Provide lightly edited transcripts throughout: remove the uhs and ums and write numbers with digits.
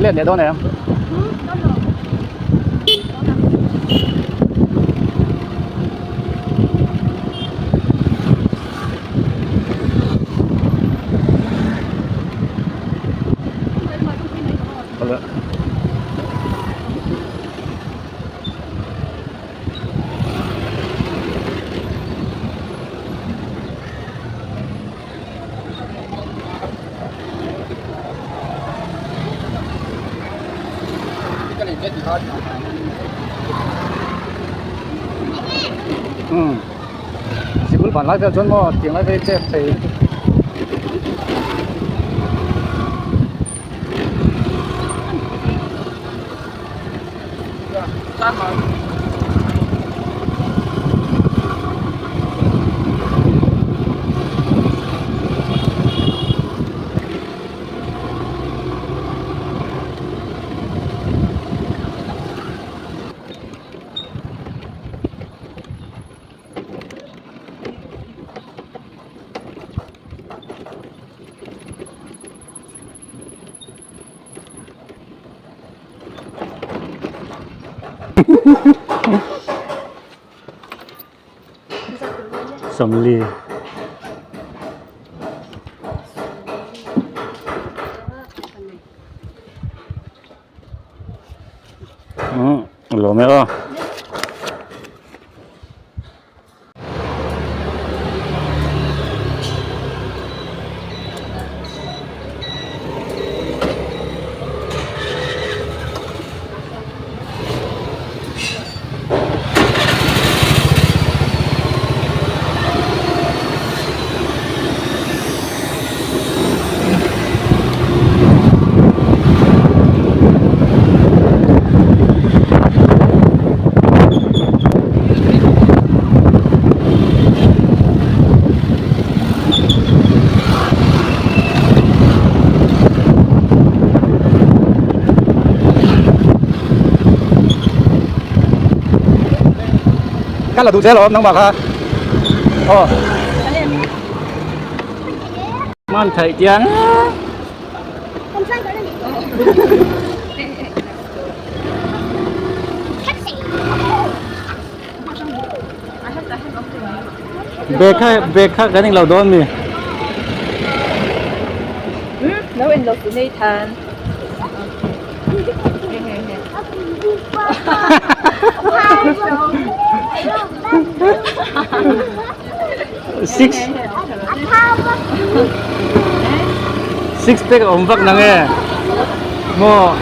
I let leh dawn em? Umm sikul ban lai vel chuan maw tiang lai vel hi chep thei. Sawmli. Umm lawm e aw. Ka la duh zel awm nangmah kha aw man theih chiang Bag kha bag kha kan englo dawn mi. Lo en lo nei than. Six six pack a awm vak nang e maw.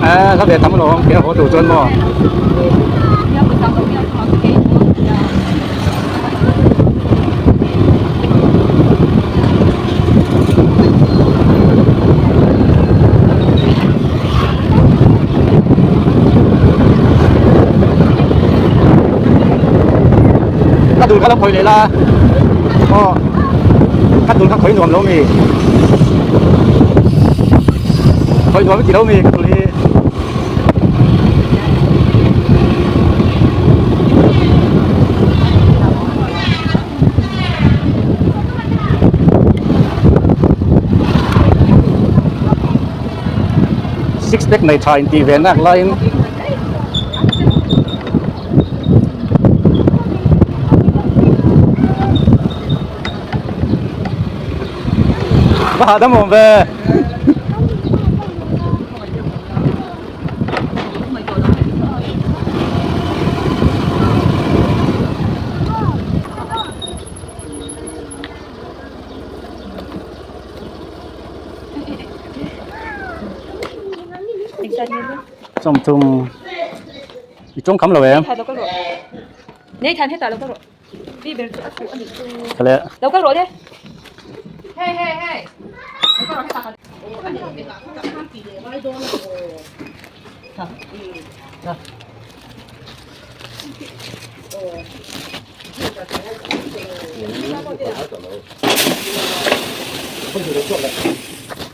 A ka ve tam alawm ke a haw tur chuan maw. Ka dul kha lo khawi leh la aw ka dul kha khawi nuam lo mi khawi nuam i ti lo mi ka dul hi. Six pack nei tha intih ve nak laiin va hahdam awm ve. Sawmthum i tawngkam lo em? Kale.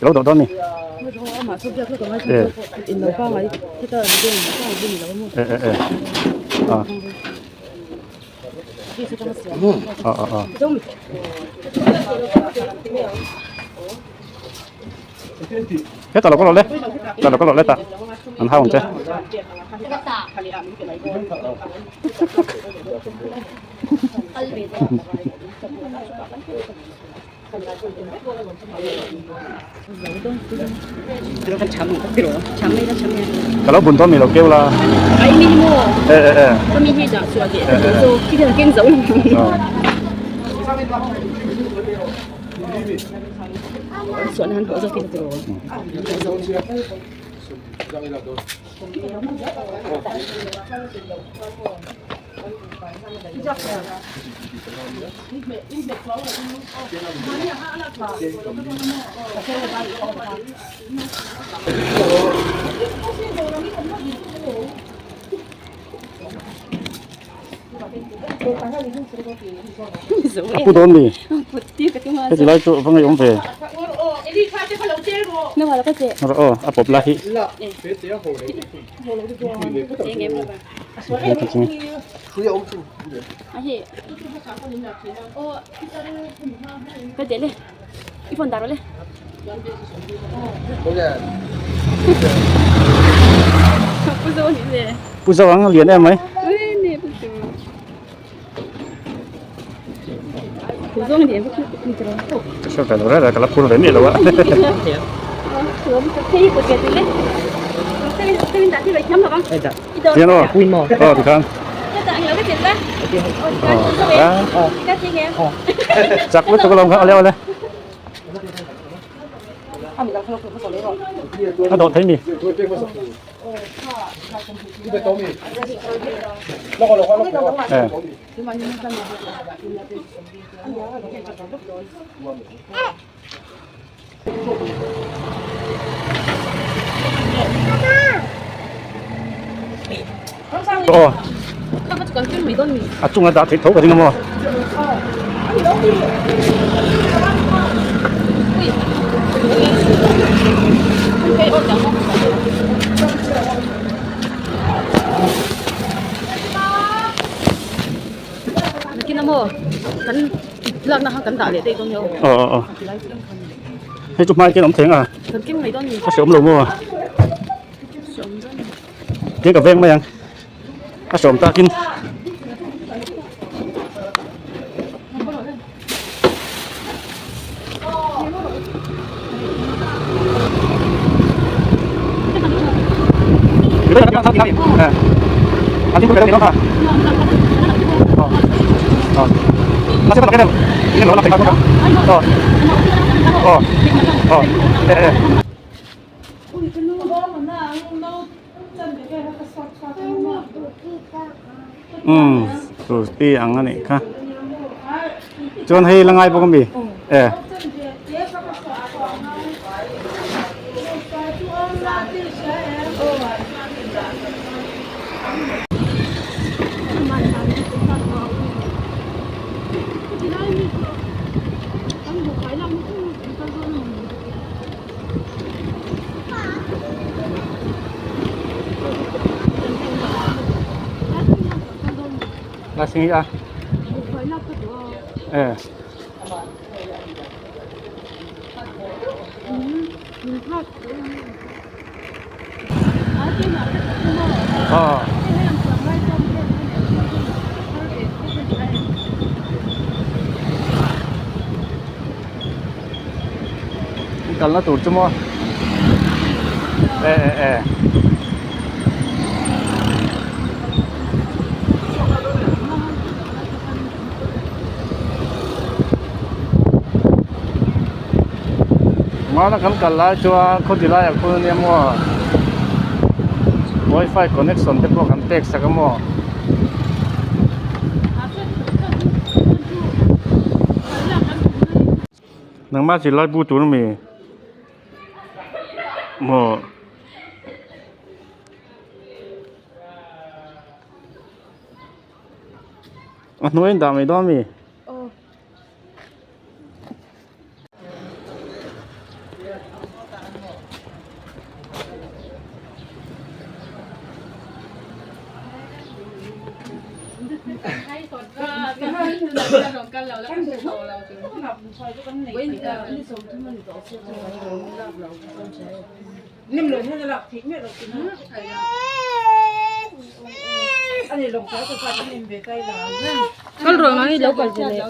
Lo dawh dawn ni. E. E e e. A. Ờ ờ ờ. Hết rồi có lọt đấy. Tao có lọt đấy ta. Ăn hao không chứ? Kalau bun to mi lo kêu la. Ê ê ê. Ờ. Pu don mi. Cái gì lại chỗ vâng ông về. Nó ờ, à bộp la hi. Cái gì? Pu dâu ăn liền em ấy. Sao phải nói ra cái là đến rồi á. Tiền rồi. Ờ thì không. Ờ. Chắc mất tôi có lòng không? Leo lên. Nó đột thấy mi. Ờ. Ờ. À chung là đã thấy thấu cái gì không? Ờ ờ ờ. Thế chụp mai cái nóng thế à? Có sớm luôn mà. Tiếng cà veng mấy anh. Có sớm ta kinh. Ti ang ani kha chuan hei langai bawk ami e là sinh à ờ ờ cần nó tụt chứ mua ê ê ê mà nó cầm cần lại cho không chỉ lại không nên mua wifi connection te pawh kan pek sak a maw nangmah zirlai bu tur ami maw a hnuai in dah mai dawn ami. Kal rawh mahni lo kal ve leh.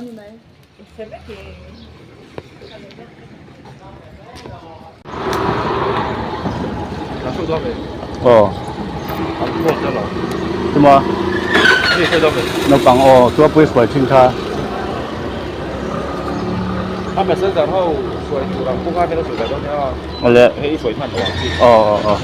Aw chuma naupang aw tuapui hruai thin kha. Awle aw aw aw.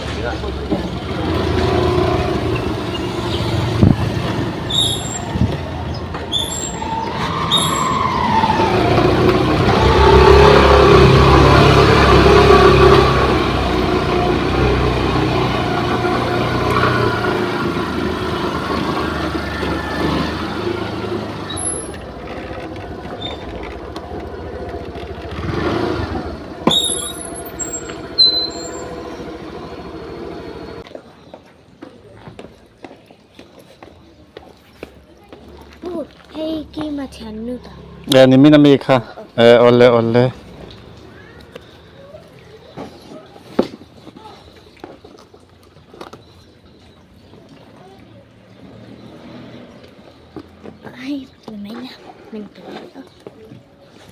E nimin ami kha e awle awle.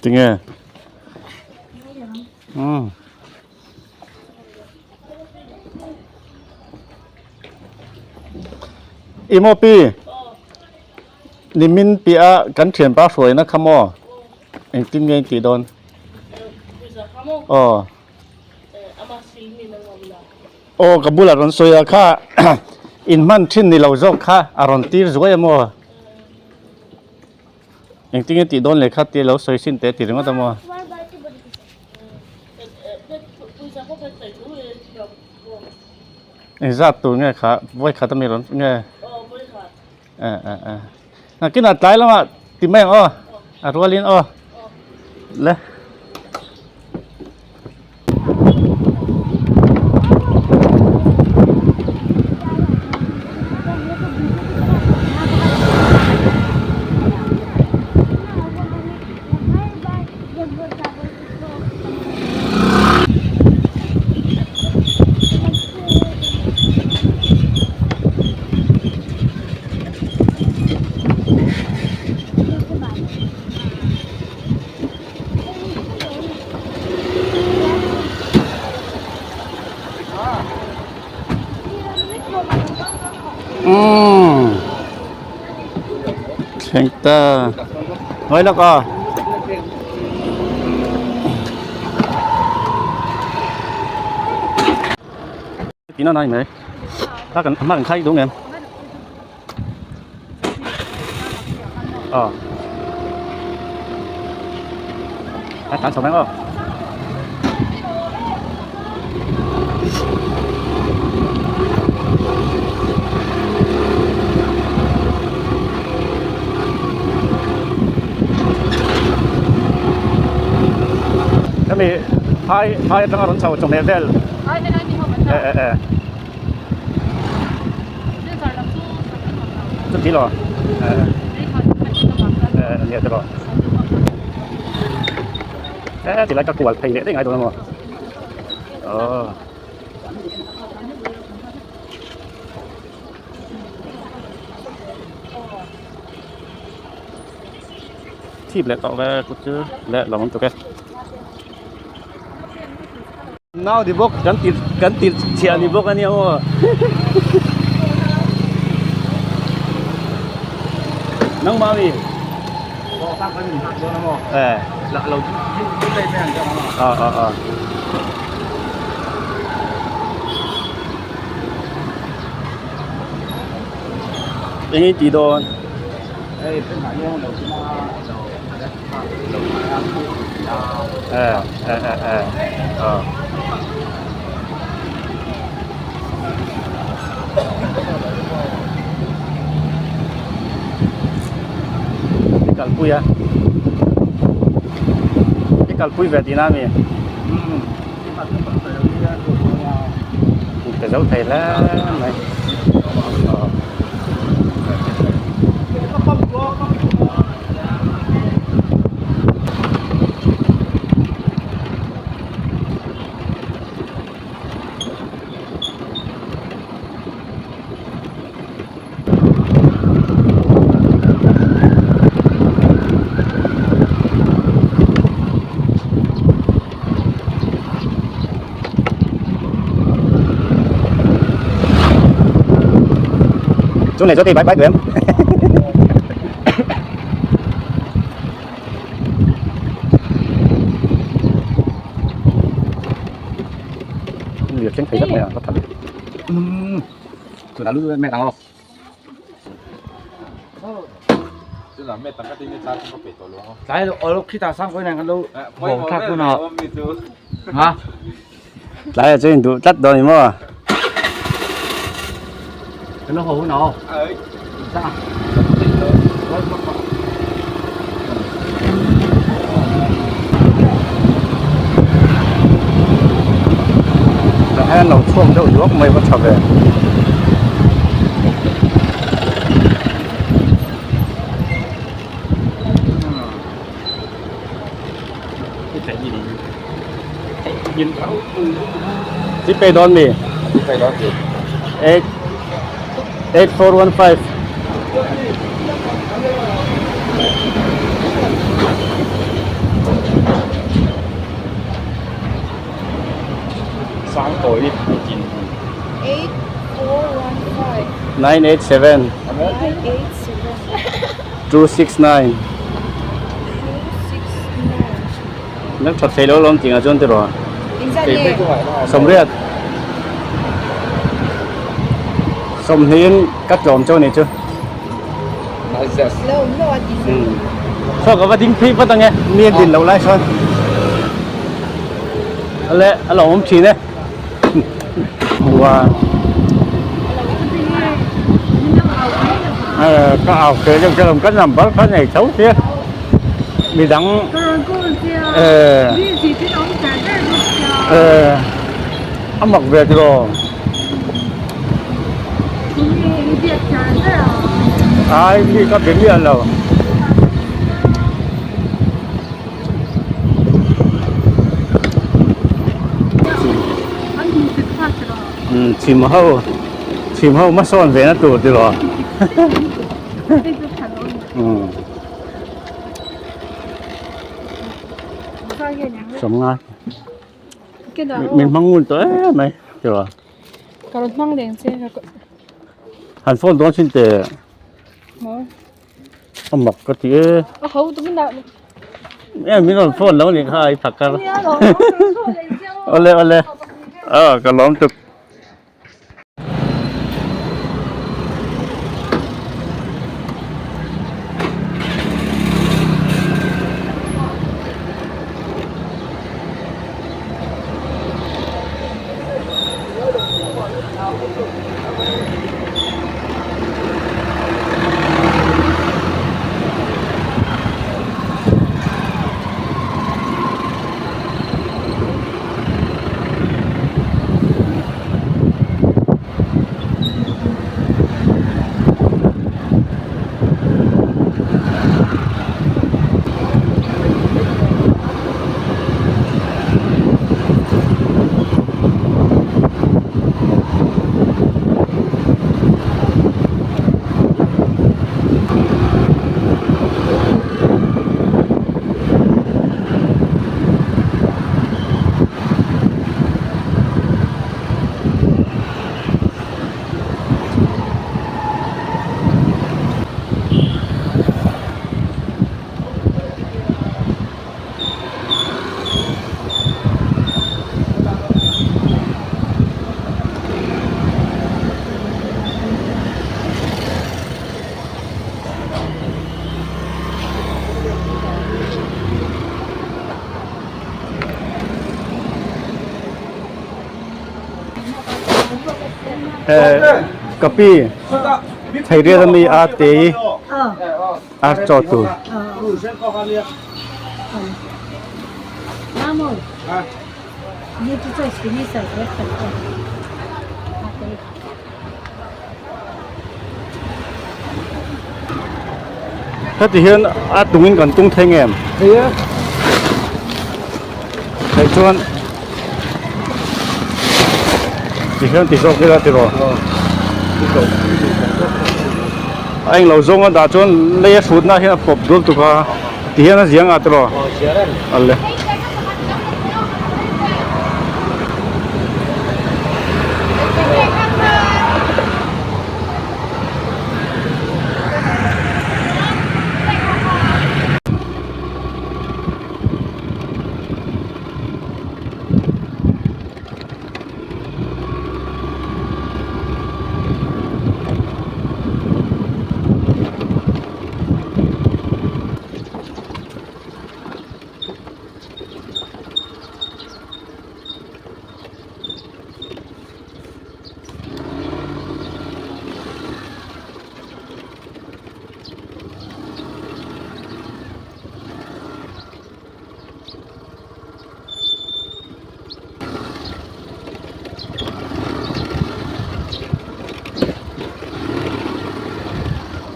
Tinge. Um. I maw pi nimin piah kan thianpa hruaina kha maw engtin nge intih dawn aw aw ka bulah rawn sawi a kha in hman thin ni lo zawk kha a rawn tir zuai a maw Engtin nge tih dawn leh kha tia lo sawi sin teh ti ringawt a maw? Engzat tur nge kha vawi khat ami rawn nge? Eh eh eh nakinah tlai lamah ti mai ang aw a rualin aw le. Umm thleng ta ngawi lawk aw tihna nai mai a kan a hma kan khai duh ang em aw a tlan chho mai aw. Hemi phai phai atanga rawn chho chawhmeh vel eh eh eh chuti lo eh eh nia te pawh eh tilai ka kual phei leh daih ngai dawn a maw aw. Thip leh tawh ve kut chu leh lo awm tuk e. Nau ni bawk kan tirh kan tirh chhiah ni bawk ania aw. Nangmah ami? Eh. Ờ ờ ờ. Eng i tih dawn? Eh eh eh eh ờ. I kalpui a i kalpui ve tihna a mi ka zo thei hle mai. Chu nei chu ti bai bai em. Liệt trên thấy rất là có thật. Tụi nó lúc mẹ thằng không? Tại ở khi ta sang cái này nó bỏ thắc của nó. Hả? Lại là chuyện đủ tắt rồi mà. Nó hổ nó. Sao? Là nó chuông đâu nước mày vẫn trở về. Zip pay don me. 8 8415. Sáng tối đi chín. 8 4 1 5 987 9 8 7 269. 2 6 9. Nó thật thấy lâu lắm chỉ là chôn từ rồi. Insan Sống riết. Sống hiến cắt lộn chỗ này chứ. Lâu lâu at Ừ. Sao có vật phi vật nghe, miên đình lâu lại sao? Ale, alo om chi ne. Wa. Ờ, có ao cái trong cái lòng cái nằm bắt cái này xấu chứ. Mi đắng. Ờ. Ờ. Ăn mặc về rồi. Ai đi có biến liền rồi. Ừ, chim hâu chim hâu mất son về nó tụt đi rồi. Ừ. Sống ngay. Mình mong muốn tới mày, rồi. Karot mang leng che Hàn phone đó xin tệ. mo. Ông mọc cái tí. A ho tu na. Em mình còn phone lâu thì khai thật cả. Ya lo. Ole ole. Ờ, cái lõm chụp. Kapi thei riat ami a te a chaw tur. Heti hian a tungin kan tung thei ngem. Thei chuan ti hian ti zawk ila tiraw. A englo zawng a dah chuan lei a hrutna hian a pawp dul tuk a ti hian a ziang a tiraw ale.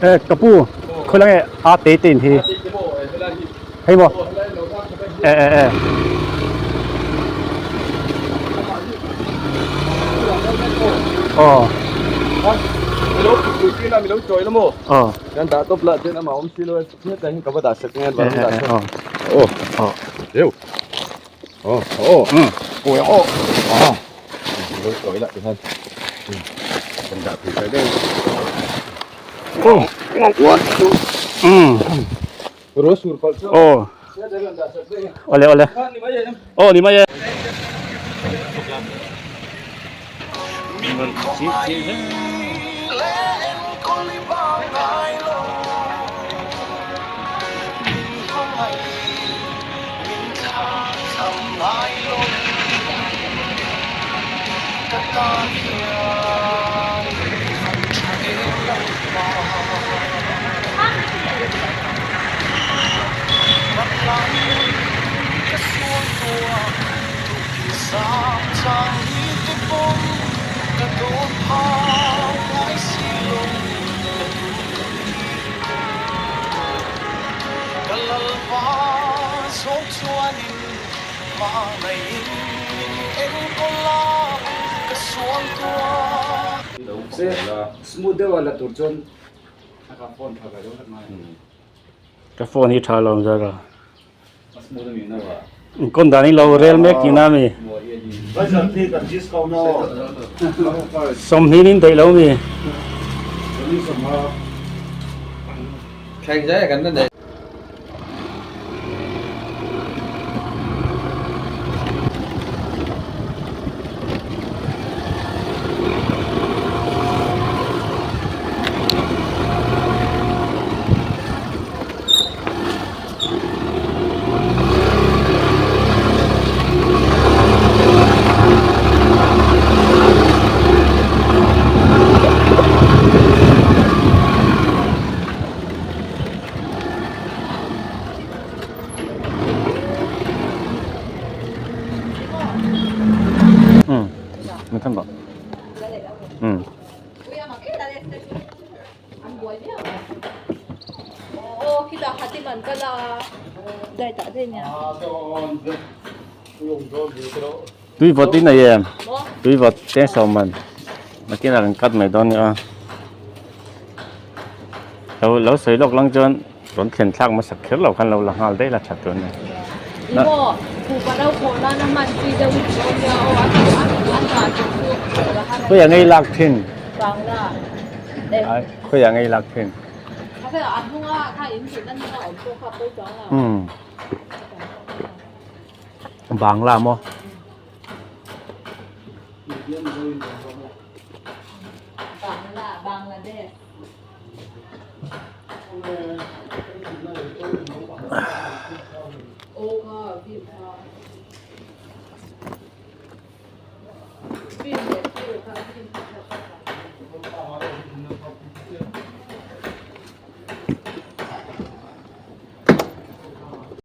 E ka pu khawi nge a te te in hi hei maw e e e aw aw Kan dah tawp lah chuan amah awm si lo a hriat ang hi ka va dah sak nge e e e aw aw aw deuh aw aw aw aw aw lo chawi lah tikhan kan dah phei ta deuh aw um ro sur palh chu aw awle awle aw ni mai e Smooth deuh a la tur chuan ka phone tha ve deuh hlek mai. Ka phone hi tha lo zara. Kawn dan in lo rel mek tihna ami. Sawmhnih in daih lo mi. Um um Tui vawt in nei em? Tui vawt cheng sawm man nakinah kan cut mai dawn nia. Lo lo sawi lawk lang chuan rawn thlen thlak hmasak kher lo khan lo la nghal daih la tha tur a ni. Khawiah ngei lak thin? Khawiah ngei lak thin? Umm Bangla maw?